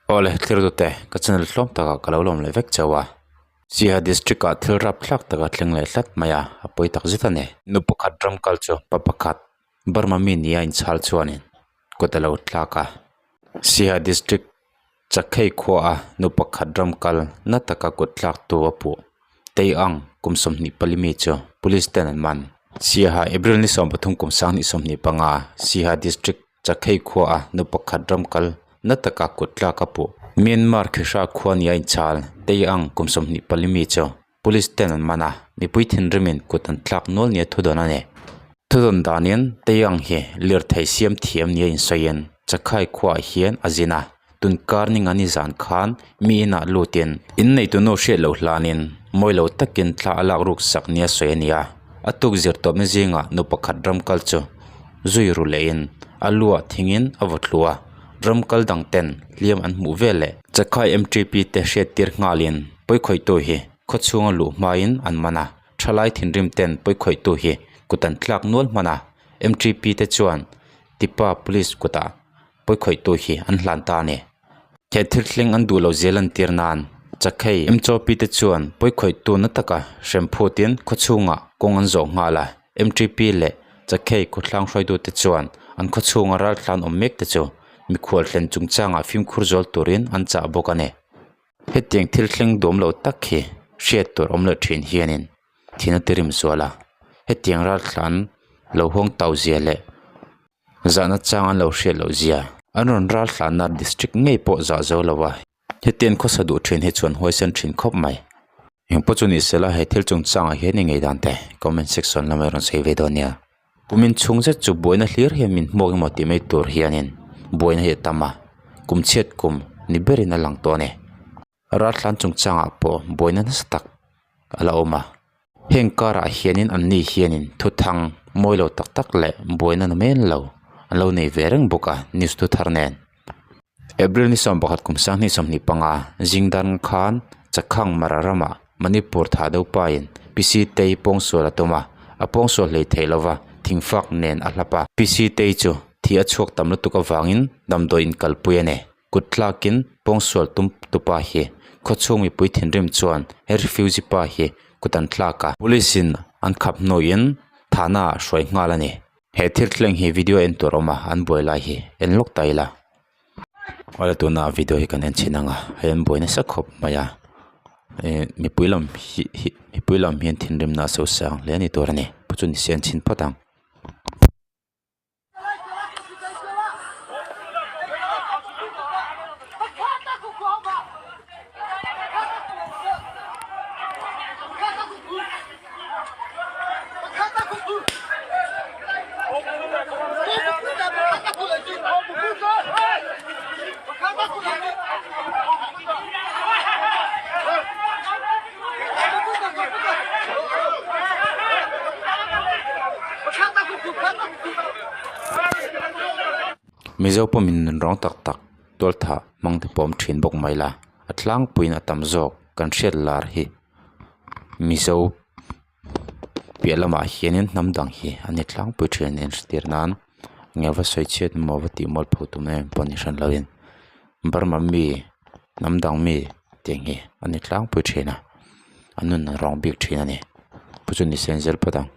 Awle thlir tute ka channel hlawm takah ka lo lawm leh vek chauh a. Siaha district ah thil rap thlak tak a thleng leh tlat mai a, a pawi tak zet a ni. Nu pakhat ram kal chu pa pakhat Burma mi nia inchhal chuanin kut a lo thlak a. Siaha district Chakhei khua a nu pakhat ram kal na taka kut thlak tu a puh Tei ang kum 24 mi chu police ten an man. Siaha April ni 13 kum 2025 Siaha district Chakhei khua a nu pakhat ram kal na taka kut tlak a puh. Myanmar Khihra khua nia inchhal Tei ang kum 24 mi chu police ten an man a, mipui thinrimin kut an thlak nual nia thudawn a ni. Thudawn danin Tei ang hi lirthei siam thiam nia insawiin Chakhai khuaah hian a zin a, tunkar ni nga ni zan khan mi inah lutin inneitu nu hriat loh hlanin mawi lo takin thla a lak ruk sak nia sawi a ni a, a tuk zir tawpna zingah nu pakhat ram kal chu zui ru lehin a luah thingin a vaw thlu a, ram kal dang ten hliam an hmuh vel leh. Chakhai M_T_P te hriattir nghalin pawikhawihtu hi khawchhunga luh hmain an man a, thalai thinrim ten pawikhawihtu hi kut an tlak nual hman a, M_T_P te chuan Tipa Police kutah pawikhawihtu hi an hlan ta a ni. He thil thleng an duh lo zel an tir nan Chakhei M_C_P te chuan pawikhawihtu na taka hrem phutin khawchhungah kawng an zawh nghal a, M_T_P leh Chakhei khawthlang hruaitute chuan an khawchhunga raltlan awm mek te chu mikhual thlen chungchangah fimkhur zual turin an chah bawk a ni. Hetiang thil thleng duam lo tak hi hriat tur awm loh thin hianin thin a ti rim zual a, hetiang raltlan lo huang tau zia leh zahna chang an lo hriat loh zia an rawn raltlanna district ngei pawh zah zo lo a, hetiang khawsa duh thin hi chuan huaisen thin khawp mai. Engpawh chu ni sela he thil chungchangah hian i ngei dan te comment section lamah i rawn sawi ve dawn nia. Kumin chhung zet chu buaina hlir hian min hmuak emaw tih mai tur hianin buaina hi a tam a, kum chhiat kum ni berin a lang tawh a ni. Raltlan chungchangah pawh buaina nasa tak a la awm a, heng karah hianin anni hianin thuthang mawi lo tak tak leh buaina na men lo an lo nei ve reng bawk a news thu thar nen. April ni 11 kum 2025 zingdan khan Chakhang Mara ramah Manipur tha deuh pain PC Tei pawngsual a tum a, a pawngsual hlei theih lova thingfak nen a hlap a. PC Tei chu thi a chhuak tam lutuk avangin damdawi inkalpui a ni. Kut tlakin pawngsual tum tupa hi khawchhung mipui thinrim chuan he refugee pa hi kut an tlak a. Police in an khap hnuin thahna ah hruai nghal a ni. He thil thleng hi video en tur awm a an buai lai hi en lawk ta ila awle tuna video hi kan en chhin ang a hei an buai nasa khawp mai a eh mipui lam hi hi mipui lam hian thinrim na a so sang hle a ni tur a ni pawh chu ni se an chhin phawt ang. Mizo pawmin nun rawng tak tak tualthah hmang te pawh awm thin bawk mai la a tlangpuiin a tam zawk kan hriat lar hi Mizo piah lamah hianin hnam dang hi an ni tlangpui thin a entir nan enge va sawi chhiat emaw va tih mual pho tum em pawh ni hran lovin Burma mi hnam dang mi tiang hi an ni tlangpui thin a an nun a rawng bik thin a ni chu chu ni sen zel phawt ang.